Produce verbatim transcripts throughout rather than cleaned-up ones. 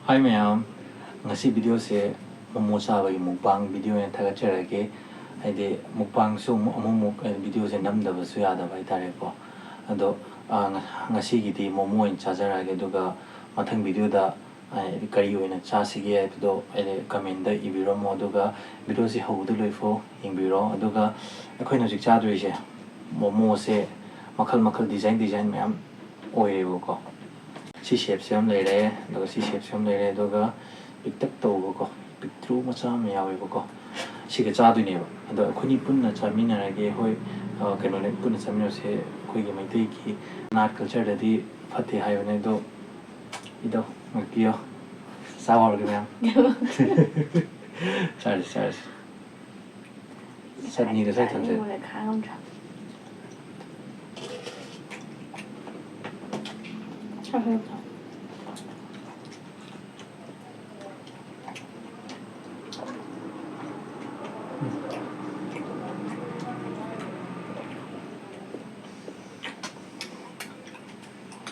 ꯍꯥꯏ ꯃꯌꯥꯝ, ꯉꯁꯤ ꯚꯤꯗꯤꯑꯣꯁꯦ ꯃꯣꯃꯣ ꯆꯥꯕꯒꯤ ꯃꯨꯛꯕꯥꯡ ꯚꯤꯗꯤꯑꯣ ꯑꯣꯏꯅ ꯊꯥꯒꯠꯆꯔꯒꯦ꯫ ꯍꯥꯏꯗꯤ ꯃꯨꯛꯕꯥꯡꯁꯨ ꯑꯃꯨꯛ ꯑꯃꯨꯛ ꯍꯥꯏꯗꯤ ꯚꯤꯗꯤꯑꯣꯁꯦ ꯅꯝꯗꯕꯁꯨ ꯌꯥꯗꯕ ꯍꯥꯏꯇꯥꯔꯦꯀꯣ꯫ ꯑꯗꯣ, ꯑ, ꯉ-, ꯉꯁꯤꯒꯤꯗꯤ ꯃꯣꯃꯣ ꯑꯣꯏꯅ ꯆꯥꯖꯔꯛꯑꯒꯦ, ꯑꯗꯨꯒ ꯃꯊꯪ ꯚꯤꯗꯤꯑꯣꯗ ꯍꯥꯏꯗꯤ ꯀꯔꯤ ꯑꯣꯏꯅ ꯆꯥꯁꯤꯒꯦ ꯍꯥꯏꯕꯗꯣ ꯍꯥꯏꯗꯤ ꯀꯃꯦꯟꯗ ꯏꯕꯤꯔꯝꯃꯣ, ꯑꯗꯨꯒ ꯚꯤꯗꯤꯑꯣꯁꯦ ꯍꯧꯕꯗ ꯂꯣꯏꯐꯥꯎ ꯌꯦꯡꯕꯤꯔꯣ꯫ ꯑꯗꯨꯒ ꯑꯩꯈꯣꯏꯅ ꯍꯧꯖꯤꯛ ꯆꯥꯗꯣꯏꯁꯦ ꯃꯣꯃꯣꯁꯦ ꯃꯈꯜ ꯃꯈꯜ, ꯗꯤꯖꯥꯏꯟ ꯗꯤꯖꯥꯏꯟ ꯃꯌꯥꯝ ꯑꯣꯏꯌꯦꯕꯀꯣ꯫ ꯁꯤ ꯁꯦꯞꯁꯦ ꯑꯃ ꯂꯩꯔꯦ, ꯑꯗꯨꯒ ꯁꯤ ꯁꯦꯞꯁꯦ ꯑꯃ ꯂꯩꯔꯦ, ꯑꯗꯨꯒ ꯄꯤꯛꯇꯛ ꯇꯧꯕꯀꯣ, ꯄꯤꯛꯇ꯭ꯔꯨ ꯃꯆꯥ ꯑꯃ ꯌꯥꯎꯋꯦꯕꯀꯣ꯫ ꯁꯤꯒ ꯆꯥꯗꯣꯏꯅꯦꯕ꯫ ꯑꯗꯣ ꯑꯩꯈꯣꯏꯅꯤ ꯄꯨꯟꯅ ꯆꯥꯃꯤꯟꯅꯔꯒꯦ꯫ ꯍꯣꯏ, ꯑ, ꯀꯩꯅꯣꯅꯦ, ꯄꯨꯟꯅ ꯆꯥꯃꯤꯟꯅꯕꯁꯦ ꯑꯩꯈꯣꯏꯒꯤ ꯃꯩꯇꯩꯒꯤ ꯅꯥꯠ ꯀꯜꯆꯔꯗꯗꯤ ꯐꯠꯇꯦ ꯍꯥꯏꯕꯅꯦ꯫ ꯑꯗꯣ ꯏꯗꯣ, ꯉꯥꯛꯄꯤꯌꯣ꯫ ꯆꯥꯕ ꯍꯧꯔꯒꯦ ꯃꯌꯥꯝ꯫ ꯆꯥꯔꯁꯤ, ꯆꯥꯔꯁꯤ꯫ ꯆꯠꯅꯤꯒ ꯁꯥꯏ ꯊꯝꯁꯦ꯫ ꯆꯥꯅꯤꯡꯕꯅ ꯈꯥꯡꯉꯝꯗ꯭ꯔꯦ꯫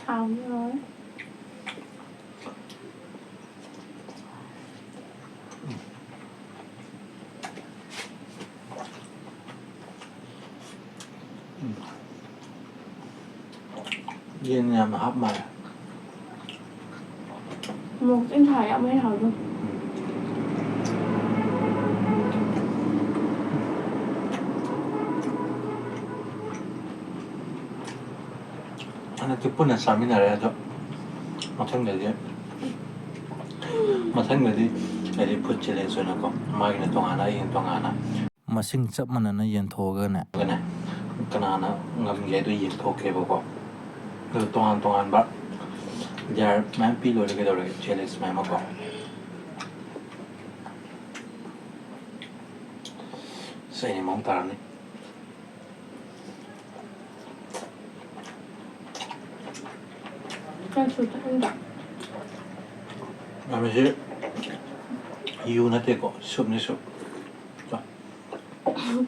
ꯍꯥꯎꯅꯤ꯫ ꯌꯦꯟ ꯌꯥꯝꯅ ꯍꯥꯞ ꯃꯥꯜꯂꯦ꯫ ꯃꯣꯔꯣꯛ ꯆꯤꯡ ꯊꯥ ꯌꯥꯝ ꯍꯦꯟꯅ ꯍꯥꯎꯗꯣꯏꯅꯤ꯫ ꯍꯟꯗꯛꯇꯤ ꯄꯨꯟꯅ ꯆꯥꯃꯤꯟꯅꯔꯦ, ꯑꯗꯣ ꯃꯊꯪꯗꯗꯤ, ꯃꯊꯪꯗꯗꯤ ꯍꯥꯏꯗꯤ ꯐꯨꯗ ꯆꯦꯂꯦꯟꯖ ꯑꯣꯏꯅꯀꯣ, ꯃꯥꯒꯤꯅ ꯇꯣꯉꯥꯟꯅ, ꯑꯩꯒꯤꯅ ꯇꯣꯉꯥꯟꯅ꯫ ꯃꯁꯤꯡ ꯆꯞ ꯃꯥꯟꯅꯅ ꯌꯦꯟꯊꯣꯛꯑꯒꯅꯦ꯫ ꯑꯗꯨꯒꯅꯦ, ꯀꯅꯥꯅ ꯉꯝꯒꯦ ꯍꯥꯏꯗꯣ ꯌꯦꯡꯊꯣꯛꯀꯦꯕꯀꯣ꯫ ꯑꯗꯨ ꯇꯣꯉꯥꯟ ꯇꯣꯉꯥꯟꯕ ꯌꯥꯔ ꯃꯌꯥꯝ ꯄꯤ ꯂꯣꯏꯔꯦ, ꯀꯩꯗꯧꯔꯒꯦ, ꯆꯦꯂꯦꯟꯖ ꯃꯌꯥꯝ ꯑꯃꯀꯣ꯫ ꯑꯁ, ꯑꯩꯅ ꯃꯑꯣꯡ ꯇꯥꯔꯝꯅꯤ꯫ ꯀꯩꯁꯨ ꯊꯛꯅꯤꯡꯗꯦ꯫ ꯃꯃꯤꯁꯤ ꯌꯨ ꯅꯠꯇꯦꯀꯣ, ꯁꯨꯞꯅꯤ, ꯁꯨꯞ꯫ ꯆꯥ꯫ ꯎꯝ꯫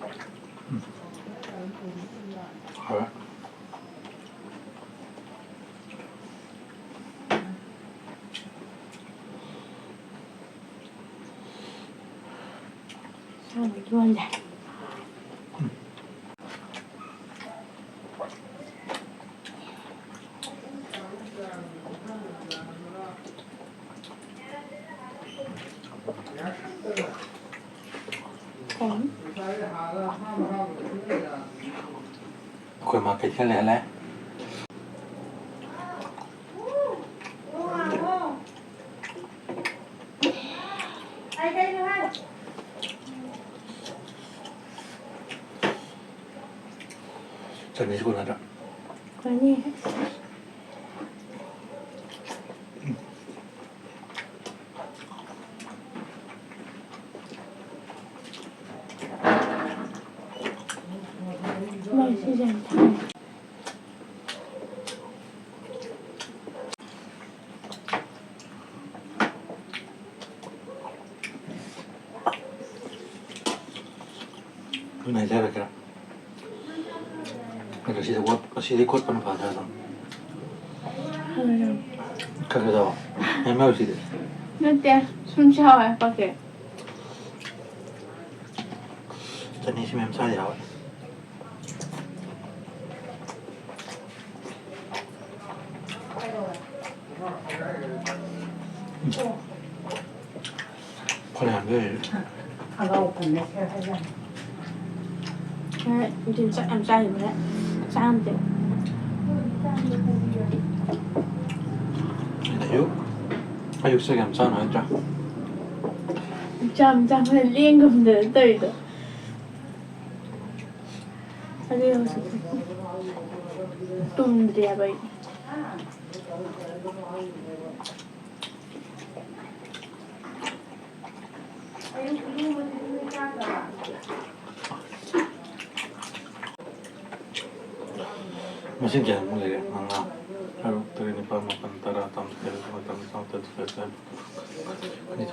ꯎꯝ꯫ ꯍꯥꯎꯔꯦ꯫ ꯁꯥꯅ ꯌꯣꯜꯂꯦ꯫ ꯀꯩ? ꯑꯩꯈꯣꯏ ꯃꯥ ꯀꯩꯊꯦꯜ ꯂꯩꯍꯜꯂꯦ꯫ ꯆꯅꯤꯁꯨ ꯀꯣꯟꯅꯗ꯭ꯔꯥ? ꯀꯣꯟꯅꯤ꯫ ꯃꯩꯁꯤꯁꯨ ꯌꯥꯝ ꯊꯥꯡꯉꯦ꯫ ꯑꯗꯨꯅ ꯍꯥꯏꯖꯔꯛꯀꯦ꯫ ꯑꯗꯣ ꯁꯤꯗ ꯀꯣꯠ-, ꯑꯁꯤꯗꯤ ꯀꯣꯠꯄꯅ ꯐꯗ꯭ꯔꯥ ꯑꯗꯨꯝ? ꯐꯔꯣꯏ꯫ ꯈꯔ ꯈꯔ ꯇꯧ꯫ ꯃꯌꯥꯝ ꯌꯥꯎꯔꯤꯁꯤꯗꯤ꯫ ꯅꯠꯇꯦ, ꯁꯨꯝ ꯆꯥꯎ ꯍꯥꯏ ꯄꯥꯀꯦꯠ꯫ ꯆꯅꯤꯁꯤ ꯃꯌꯥꯝ ꯆꯥ ꯌꯥꯔꯣꯏ꯫ ꯐꯅꯌꯥꯝꯗꯤ ꯂꯩꯔꯦ꯫ ꯍꯣꯏ, ꯅꯨꯡꯊꯤꯜ ꯆꯥꯛ ꯌꯥꯝ ꯆꯥꯈꯤꯕꯅꯦ꯫ ꯆꯥꯔꯝꯗꯦ꯫ ꯑꯌꯨꯛ, ꯑꯌꯨꯛ ꯆꯥꯛ ꯌꯥꯝ ꯆꯥꯅꯨ ꯍꯥꯏꯗ꯭ꯔꯥ? ꯆꯥꯝ ꯆꯥꯝ ꯂꯦꯡꯒꯨꯝꯗꯅ ꯇꯧꯔꯤꯗꯣ꯫ ꯑꯗꯨ ꯍꯧꯖꯤꯛ ꯇꯨꯝꯗ꯭ꯔꯤ ꯍꯥꯏꯕ ꯑꯩ꯫ ꯃꯁꯤꯡ ꯀꯌꯥꯃꯨꯛ ꯂꯩꯔꯦ? ꯃꯉꯥ, ꯇꯔꯨꯛ, ꯇꯔꯦꯠ, ꯅꯤꯄꯥꯜ, ꯃꯥꯄꯜ, ꯇꯔꯥ, ꯇꯔꯥꯃꯥꯊꯣꯏ, ꯇꯔꯥꯅꯤꯊꯣꯏ,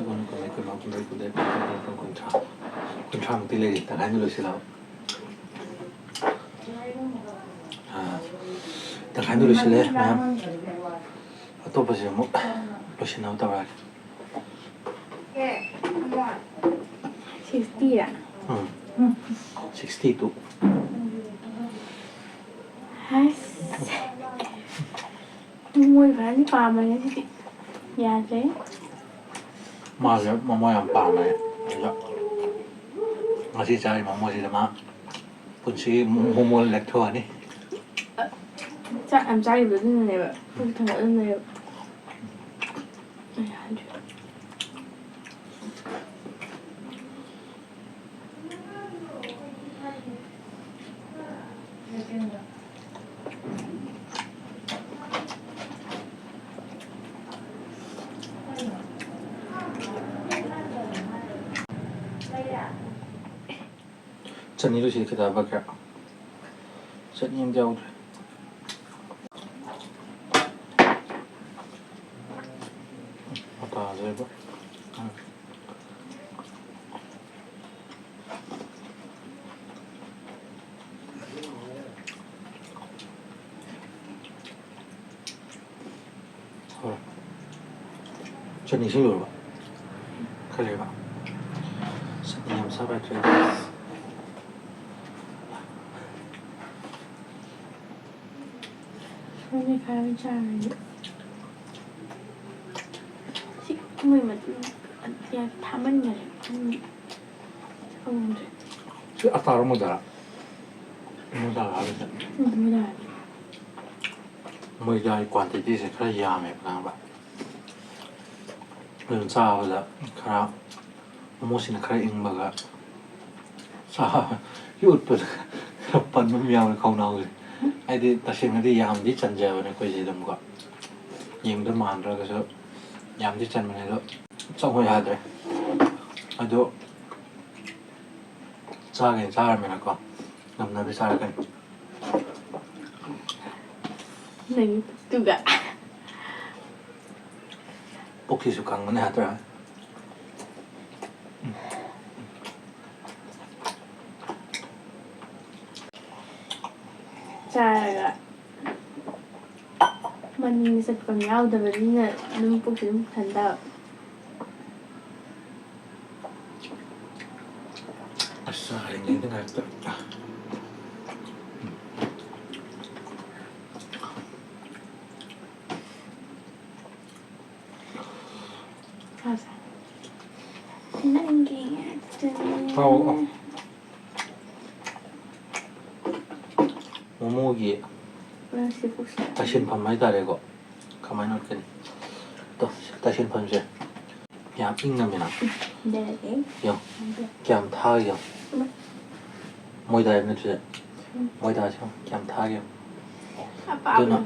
ꯀꯨꯟꯃꯥꯄꯜ, ꯀꯨꯟꯇꯔꯦꯠ, ꯀꯨꯟꯅꯤꯊꯣꯏ, ꯀꯨꯟꯊ꯭ꯔꯥ꯫ ꯀꯨꯟꯊ꯭ꯔꯥꯃꯨꯛꯇꯤ ꯂꯩꯔꯤ, ꯇꯪꯈꯥꯏꯗ ꯂꯣꯏꯁꯤꯜꯂꯕ꯫ ꯑꯥ, ꯇꯪꯈꯥꯏꯗ ꯂꯣꯏꯁꯤꯜꯂꯦ ꯃꯌꯥꯝ꯫ ꯑꯇꯣꯞꯄꯁꯦ ꯑꯃꯨꯛ ꯂꯣꯏꯁꯤꯟꯅꯕ ꯇꯧꯔꯛꯑꯒꯦ꯫ ꯁꯤꯛꯁꯇꯤꯔꯥ? ꯎꯝ꯫ Sixty two. ꯑꯁ꯫ ꯃꯣꯏ ꯐꯖꯅ ꯄꯥꯝꯕꯅꯦ ꯁꯤꯗꯤ꯫ ꯌꯥꯗ꯭ꯔꯦ꯫ ꯃꯥꯁꯦ ꯃꯣꯃꯣ ꯌꯥꯝ ꯄꯥꯝꯃꯦ꯫ ꯑꯗꯨꯗ ꯉꯁꯤ ꯆꯥꯔꯤꯕ ꯃꯣꯃꯣꯁꯤꯗ ꯃꯥ ꯄꯨꯟꯁꯤꯒꯤ ꯃꯣꯃꯣ ꯂꯦꯛꯊꯣꯛꯑꯅꯤ꯫ ꯆꯥꯛ ꯌꯥꯝ ꯆꯥꯈꯤꯕꯗꯣ ꯑꯗꯨꯅꯅꯦꯕ꯫ ꯄꯨꯛ ꯊꯟꯒꯠꯂꯝꯅꯦꯕ꯫ ꯑꯩ ꯌꯥꯗ꯭ꯔꯦ꯫ ꯆꯠꯅꯤꯗꯨ ꯁꯤꯗ ꯈꯤꯇ ꯍꯥꯞꯄꯛꯀꯦ꯫ ꯆꯠꯅꯤ ꯑꯝꯇ ꯌꯥꯎꯗ꯭ꯔꯦ꯫ ꯃꯇꯥꯁꯦ꯫ ꯍꯣꯏ꯫ ꯆꯠꯅꯤ ꯁꯤ ꯂꯣꯏꯔꯕ? ꯈꯔ ꯂꯩꯕ? ꯆꯠꯅꯤ ꯌꯥꯝ ꯆꯥꯕ ꯌꯥꯗ꯭ꯔꯦ꯫ ꯃꯣꯏ ꯈꯔ ꯆꯥꯔꯗꯤ꯫ ꯁꯤ ꯃꯣꯏ ꯃꯇꯨꯡ ꯊꯥꯃꯟꯈꯔꯦ꯫ ꯎꯝ꯫ ꯈꯪꯗ꯭ꯔꯦ꯫ ꯁꯤ ꯑꯇꯥꯔꯣ ꯃꯣꯏꯗꯥꯔꯥ? ꯃꯣꯏꯗꯥꯔꯥ ꯍꯥꯏꯕꯁꯦ? ꯎꯝ, ꯃꯣꯏꯗꯥꯔꯥ꯫ ꯃꯣꯏꯗꯥꯒꯤ quantityꯁꯦ ꯈꯔ ꯌꯥꯝꯃꯦꯕ, ꯈꯪꯉꯕ? ꯑꯗꯨꯅ ꯆꯥꯕꯗ ꯈꯔ ꯃꯣꯃꯣꯁꯤꯅ ꯈꯔ ꯏꯪꯕꯒ ꯆꯥꯕꯒꯤ ꯎꯠꯄꯗ ꯈꯔ ꯄꯟꯕ ꯑꯃ ꯌꯥꯎꯔꯦ ꯈꯧꯅꯥꯎꯁꯦ꯫ ꯍꯥꯏꯗꯤ ꯇꯁꯦꯡꯅꯗꯤ ꯌꯥꯝꯗꯤ ꯆꯟꯖꯕꯅꯦ ꯑꯩꯈꯣꯏꯁꯦ ꯑꯗꯨꯝꯀꯣ꯫ ꯌꯦꯡꯕꯗ ꯃꯥꯟꯗ꯭ꯔꯒꯁꯨ ꯌꯥꯝꯗꯤ ꯆꯟꯕꯅꯦ, ꯑꯗꯣ ꯆꯪꯉꯣ ꯌꯥꯗ꯭ꯔꯦ꯫ ꯑꯗꯣ ꯆꯥꯒꯦ ꯆꯥꯔꯃꯤꯅꯀꯣ, ꯉꯝꯅꯕ ꯆꯥꯔꯛꯀꯅꯤ꯫ ꯅꯪꯒꯤ ꯄꯨꯛꯇꯨꯒ꯫ ꯄꯨꯛꯁꯤꯁꯨ ꯀꯪꯕꯅꯦ ꯍꯥꯏꯗ꯭ꯔꯥ? ꯎꯝ꯫ ꯆꯥꯔꯒ ꯃꯅꯤꯡꯗ ꯆꯠꯐꯝ ꯌꯥꯎꯗꯕꯅꯤꯅ ꯑꯗꯨꯝ ꯄꯨꯛꯁꯦ ꯑꯗꯨꯝ ꯊꯟꯗꯕ꯫ ꯑꯁ, ꯆꯥꯔꯤꯉꯩꯗ ꯉꯥꯏꯍꯥꯛꯇ꯫ ꯅꯪꯒꯤ ꯉꯥꯛꯇꯅꯦ꯫ ꯑꯧ, ꯑꯧ꯫ ꯃꯣꯃꯣꯒꯤ ꯅꯪ ꯁꯤ ꯄꯨꯛꯁꯤ ꯇꯥꯏꯁꯤꯟꯐꯝ ꯍꯥꯏꯇꯥꯔꯦꯀꯣ꯫ ꯀꯃꯥꯏꯅ ꯎꯠꯀꯅꯤ? ꯇꯣ, ꯇꯥꯏꯁꯤꯟꯐꯝꯁꯦ ꯌꯥꯝ ꯏꯪꯉꯝꯃꯤꯅ꯫ ꯂꯩꯔꯒꯦ꯫ ꯌꯦꯡꯉꯣ꯫ ꯀꯌꯥꯝ ꯊꯥꯒꯦ ꯌꯦꯡꯉꯣ꯫ ꯎꯝ꯫ ꯃꯣꯏꯗꯥ ꯍꯥꯏꯕ ꯅꯠꯇ꯭ꯔꯦ꯫ ꯎꯝ꯫ ꯃꯣꯏꯗꯥꯁꯦ ꯌꯦꯡꯉꯣ꯫ ꯀꯌꯥꯝ ꯊꯥꯒꯦ ꯌꯦꯡꯉꯣ꯫ ꯑꯄꯥꯕ꯫ ꯑꯗꯨꯅ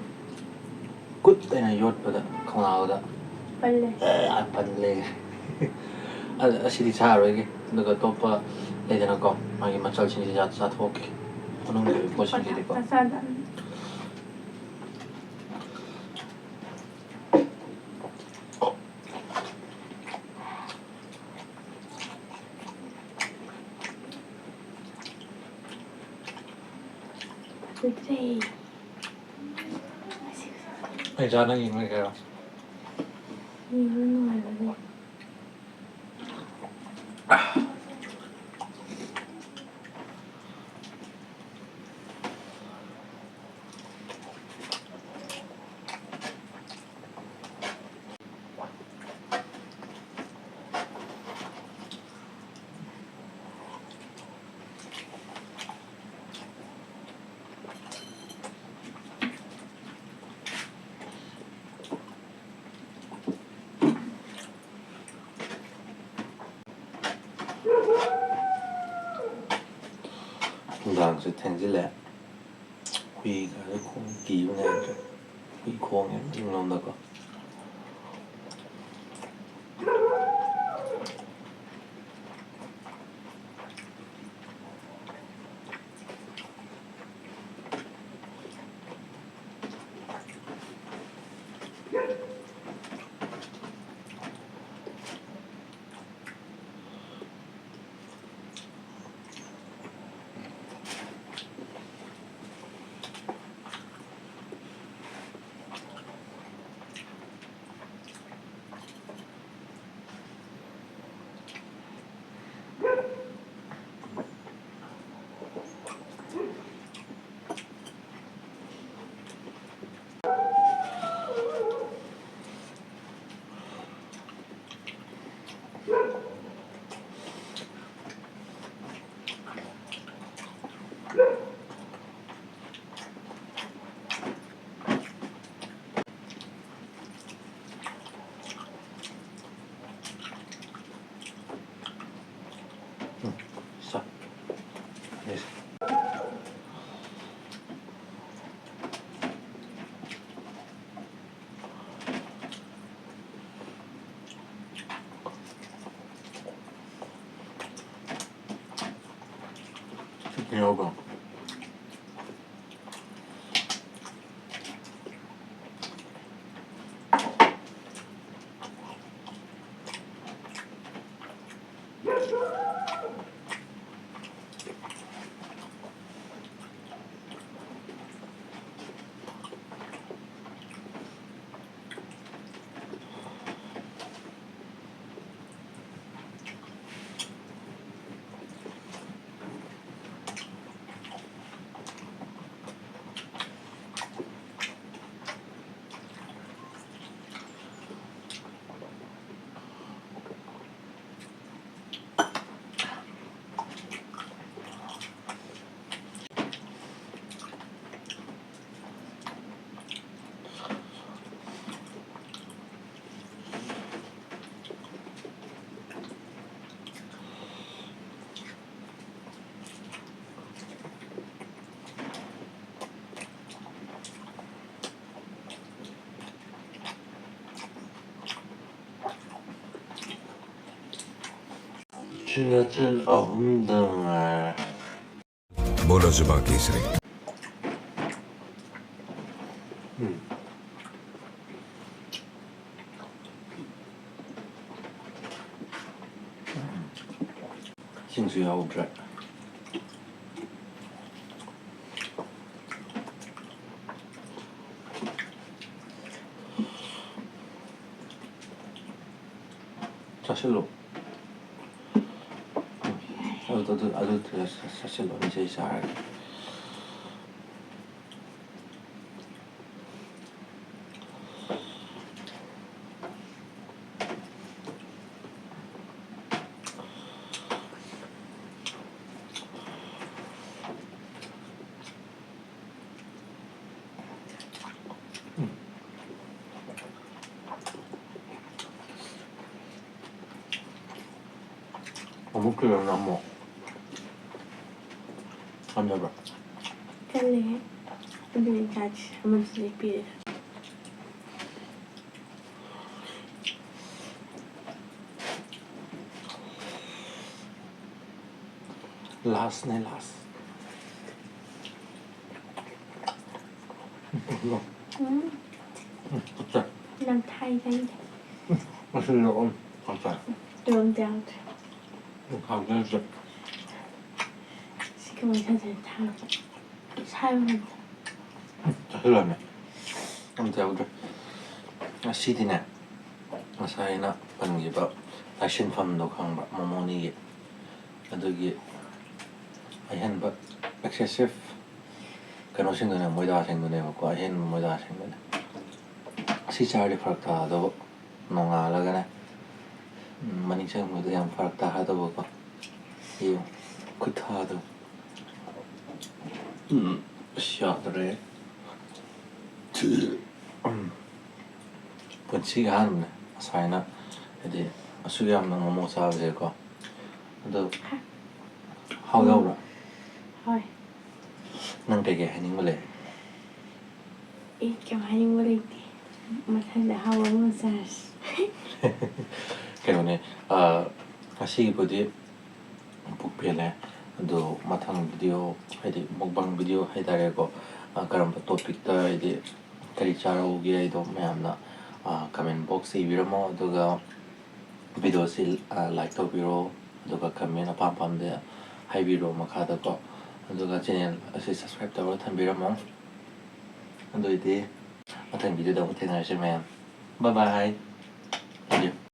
ꯀꯨꯠ ꯑꯩꯅ ꯌꯣꯠꯄꯗ ꯈꯣꯡꯅꯥꯎꯗ ꯄꯜꯂꯦ꯫ ꯑꯦ, ꯄꯜꯂꯦ꯫ ꯑ-, ꯑꯁꯤꯗꯤ ꯆꯥꯔꯔꯣꯏꯒꯦ꯫ ꯑꯗꯨꯒ ꯑꯇꯣꯞꯄ ꯂꯩꯗꯅꯀꯣ, ꯃꯥꯒꯤ ꯃꯆꯜꯁꯤꯡꯁꯤ ꯆꯥ-, ꯆꯥꯊꯣꯛꯀꯦ꯫ ꯃꯅꯨꯡꯒꯤ ꯑꯣꯏꯕ ꯄꯣꯠꯁꯤꯡꯁꯤꯗꯤꯀꯣ꯫ ꯆꯥ-, ꯆꯥ-, ꯆꯥ-, ꯐꯖꯗ꯭ꯔꯦ꯫ ꯑꯩ ꯆꯥ ꯅꯪ ꯌꯦꯡ ꯂꯩꯒꯦꯔꯣ? ꯌꯦꯡꯕ ꯅꯨꯡꯉꯥꯏꯕꯅꯦ꯫ ꯅꯨꯡꯗꯥꯡꯁꯨ ꯊꯦꯡꯖꯤꯜꯂꯦ꯫ ꯍꯨꯏ ꯈꯔ ꯈꯣꯡ ꯀꯤꯕ ꯉꯥꯏꯗ꯭ꯔꯦ꯫ ꯍꯨꯏ ꯈꯣꯡꯉꯦ ꯃꯅꯤꯡꯂꯣꯝꯗꯀꯣ꯫ ꯁꯤꯅ ꯆꯤꯟ ꯑꯍꯨꯝꯗ ꯉꯥꯏꯔꯦ꯫ ꯕꯣꯂꯣ ꯖꯨꯕꯥ ꯀꯦꯁꯔꯤ꯫ ꯏꯁꯤꯡꯁꯨ ꯌꯥꯎꯗ꯭ꯔꯦ꯫ ꯆꯥꯁꯤꯜꯂꯨ꯫ ꯑꯗꯨ, ꯑꯗꯨ, ꯑꯗꯨ ꯆꯥꯁꯤꯜꯂꯨ, ꯑꯩ ꯆꯩ ꯆꯥꯔꯒꯦ꯫ ꯑꯃꯨꯛ ꯀꯤꯂꯣ ꯅꯝꯃꯣ꯫ ꯉꯝꯗꯕ꯭ꯔꯥ? ꯀꯜꯂꯦꯍꯦ꯫ ꯑꯗꯨꯗꯤ ꯆꯥꯁꯤ꯫ ꯑꯃꯗꯨꯁꯨ ꯄꯤꯔꯦ꯫ Lastꯅꯦ, last꯫ ꯎꯝ꯫ ꯎꯝ, ꯆꯥ꯫ ꯅꯝꯊꯥꯏ ꯆꯥꯅꯤꯡꯗꯦ꯫ ꯎꯝ, ꯑꯁꯤꯗ ꯑꯣꯟ, ꯑꯣꯟ ꯆꯥ꯫ ꯇꯨꯔꯣꯝ ꯌꯥꯎꯗ꯭ꯔꯦ꯫ ꯎꯝ, ꯍꯥꯎꯇꯦ, ꯆꯥ꯫ ꯁꯤ ꯀꯃꯥꯏꯅ ꯇꯧꯗꯣꯏꯅꯣ? ꯊꯥꯡ ꯁꯥꯏꯕ ꯉꯝꯗꯦ꯫ ꯎꯝ, ꯆꯥꯁꯤꯜꯂꯣꯅꯦ꯫ ꯑꯝꯇ ꯌꯥꯎꯗ꯭ꯔꯦ꯫ ꯉꯁꯤꯗꯤꯅꯦ, ꯉꯁꯥꯏ ꯑꯩꯅ ꯄꯟꯈꯤꯕ ꯂꯥꯏꯁꯤꯟꯐꯝꯗꯣ ꯈꯪꯕ꯭ꯔꯥ? ꯃꯣꯃꯣꯅꯤꯒꯤ꯫ ꯑꯗꯨꯒꯤ ꯑꯍꯦꯟꯕ excessive ꯀꯩꯅꯣꯁꯤꯡꯗꯨꯅꯦ, ꯃꯣꯏꯗꯥꯁꯤꯡꯗꯨꯅꯦꯕꯀꯣ, ꯑꯍꯦꯟꯕ ꯃꯣꯏꯗꯥꯁꯤꯡꯗꯨꯅꯦ꯫ ꯁꯤ ꯆꯥꯔꯗꯤ ꯐꯔꯛ ꯇꯥꯗꯧꯕ, ꯅꯣꯡꯉꯥꯜꯂꯒꯅꯦ, ꯎꯝ, ꯃꯅꯤꯡ ꯆꯪꯕꯗ ꯌꯥꯝ ꯐꯔꯛ ꯇꯥꯗꯧꯕꯀꯣ꯫ ꯌꯦꯡꯉꯨ, ꯈꯨꯠꯊꯥꯗꯣ꯫ ꯎꯝ, ꯑꯁ, ꯌꯥꯗ꯭ꯔꯦ꯫ ꯎꯝ꯫ ꯄꯨꯟꯁꯤꯒꯤ ꯑꯍꯥꯟꯕꯅꯦ ꯑꯁꯥꯏꯅ, ꯍꯥꯏꯗꯤ, ꯑꯁꯨꯛ ꯌꯥꯝꯅ ꯃꯣꯃꯣ ꯆꯥꯕꯁꯦꯀꯣ꯫ ꯑꯗꯣ ꯍꯥꯎꯗꯕ꯭ꯔꯥ? ꯍꯣꯏ꯫ ꯅꯪ ꯀꯩꯀꯩ ꯍꯥꯏꯅꯤꯡꯕ ꯂꯩ? ꯑꯩ ꯀꯩꯝ ꯍꯥꯏꯅꯤꯡꯕ ꯂꯩꯇꯦ꯫ ꯃꯊꯪꯗ ꯑꯍꯥꯎꯕ ꯑꯃ ꯆꯥꯔꯁꯤ꯫ ꯀꯩꯅꯣꯅꯦ, ꯑ, ꯉꯁꯤꯒꯤꯕꯨꯗꯤ ꯄꯨꯛ ꯄꯦꯜꯂꯦ꯫ ꯑꯗꯣ ꯃꯊꯪ video, ꯍꯥꯏꯗꯤ mukbang video ꯍꯥꯏꯇꯥꯔꯦꯀꯣ, ꯑ, ꯀꯔꯝꯕ topicꯇ, ꯍꯥꯏꯗꯤ ꯀꯔꯤ ꯆꯥꯔꯛꯎꯒꯦ ꯍꯥꯏꯗꯣ ꯃꯌꯥꯝꯅ, ꯑ, comment boxꯇ ꯏꯕꯤꯔꯝꯃꯣ꯫ ꯑꯗꯨꯒ videoꯁꯤ, ꯑ, like ꯇꯧꯕꯤꯔꯣ꯫ ꯑꯗꯨꯒ comment ꯑꯄꯥꯝ ꯄꯥꯝꯗ ꯍꯥꯏꯕꯤꯔꯣ ꯃꯈꯥꯗꯀꯣ꯫ ꯑꯗꯨꯒ channel ꯑꯁꯤ subscribe ꯇꯧꯔꯒ ꯊꯝꯕꯤꯔꯝꯃꯣ꯫ ꯑꯗꯨꯑꯣꯏꯗꯤ ꯃꯊꯪ videoꯗ ꯑꯃꯨꯛ ꯊꯦꯡꯅꯔꯁꯤ ꯃꯌꯥꯝ꯫ Bye bye. Love you.